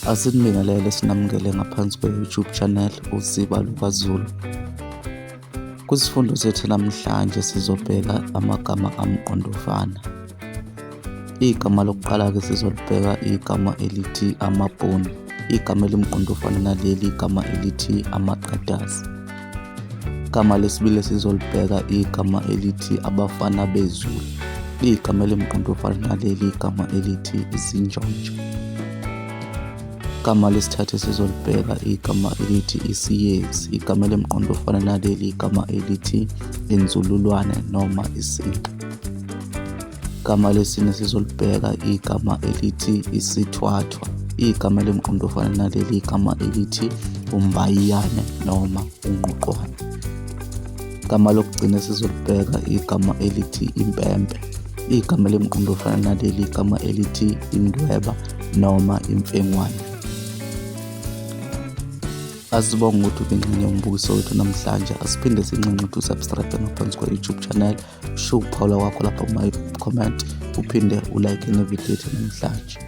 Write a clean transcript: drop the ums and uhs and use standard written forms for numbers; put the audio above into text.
Asinibingelele sinamukele ngaphansi kwe-YouTube channel Usiba LukaZulu. Kwisifundo sethu namhlanje sizobheka amagama amqondofana. Igama lokuqala-ke sizolibheka igama elithi amabhunu. Igama elimqondofana naleli igama elithi amaqadasi. Igama lesibili esizolibheka igama elithi abafana bezulu. Igama elimqondofana naleli igama elithi izinjonjo. Igama lesithathu esizolibheka igama elithi isiyezi. Igama elimqondofana naleli igama elithi inzululwane noma isinqa. Igama lesine sizolibheka igama elithi isithwathwa. Igama elimqondo ofana naleli igama elithi umbayiyane noma ungqoqwane. Igama lokugcina sizolibheka igama elithi impempe. Igama elimqondo ofana naleli igama elithi indweba noma imfengwane. Asibonge ukuthi ubengxenye yombukiso wethu namhlanje. Asiphinde sinxenxe ukuthi usubscribe ngaphansi kwa-YouTube channel ushiye ukuphawula kwakho lapha kuma-comment uphinde ulike nevidiyo yethu namhlanje.